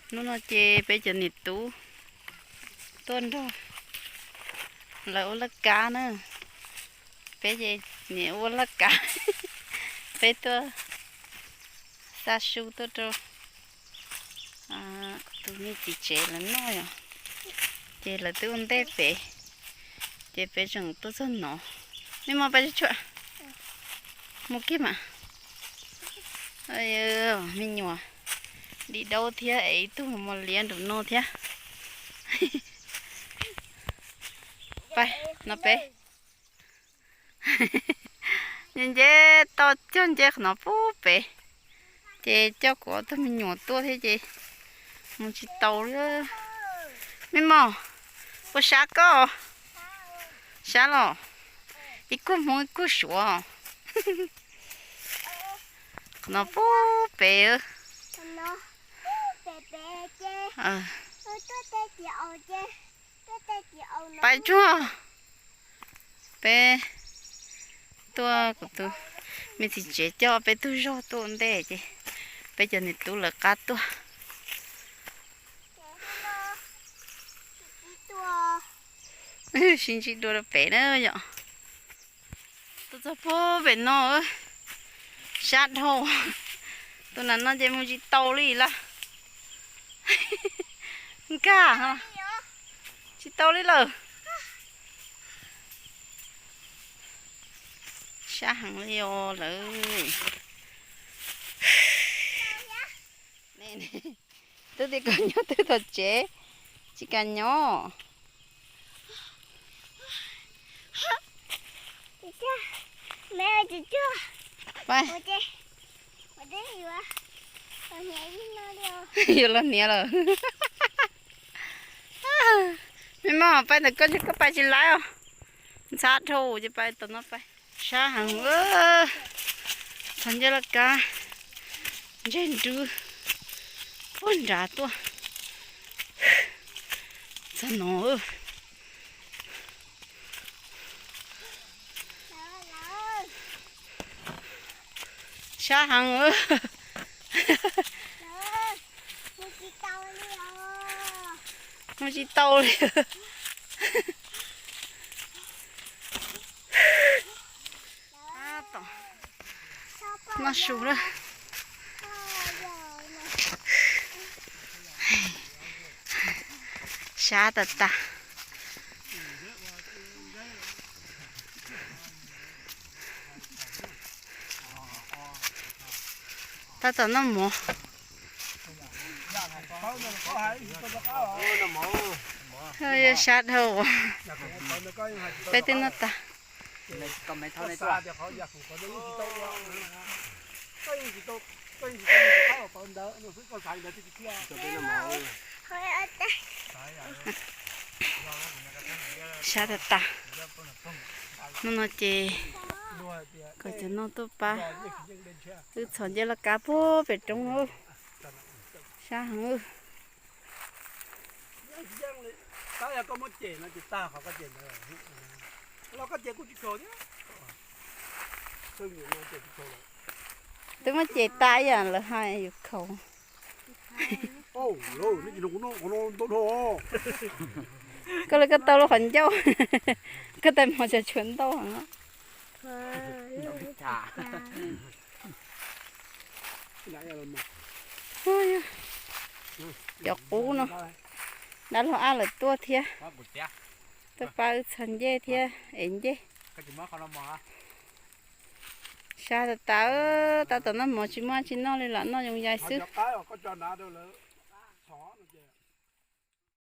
Hnub no ces peb cov niam tub tuaj nrog lawv ua laj kab na. Peb ces niam ua laj kab, peb tuaj xa su tuaj rau tus me txiv tsev lawv noj yom. Ces lawv twb ua ntej pem, ces peb tseem tuaj txog no. Me mos pais tsuam, mus kiag mas. Me nyuam di daub thiab es ib tug mos liab nraum no thiab. Pais no peb. Nce nce tau cog nce qhov no pub pem, ces coj kuv ob tug me nyuam tuaj thiab ces mus tsis tau li. Me mos, puas sab koj? Sab los? Ib kuj Hmoob ib kuj Suav. Qhov no pub pem. Pais tsuag. Peb tuaj, kuv tus me txiv tsev coj peb tug zog tuaj ua ntej ces peb cov niam tub lawv qab tuaj. Sib ntsib dua rau pem na yom. Tuaj txog pub pem no, sab dhau. Tus nam no ces mus tsis tau li lawm. Nkag tsis tau li lawm. Sab heev li os lawm. Twb tias koj nyob twg tom tsev, tsis kam nyob. Yuav los hniav lawm. Me mos, pais ntawm koj, koj pais tsis laib os. Ntxhab dhau ces pais tom no pais. Sab heev. Txog ncej laj kab, ntseg nrub puag nrad tuaj. Txog no. Sab heev. Mus tsis tau li. Noj su lawm. Sab tas tas. Tab tom noj mov. Yog sab dhau. Peb twb noj tas. Sab tas tas. Hnub no ces kom cov no tuaj pab wb txhos ncej laj kab puag pem roob. Sab heev. Twb muab ces tas ib yam lawv hais yus khaus. Koj li koj tau lub qhov ncauj, koj tais mos tseem tshuav ntau heev. Cov qub no, dab laug Ab lawv tuaj thiab, tuaj pab wb txhos ncej thiab ev ncej. Sab tas tas, tab tom noj mov tsis muaj tsis noj li los noj yoov yais xwb.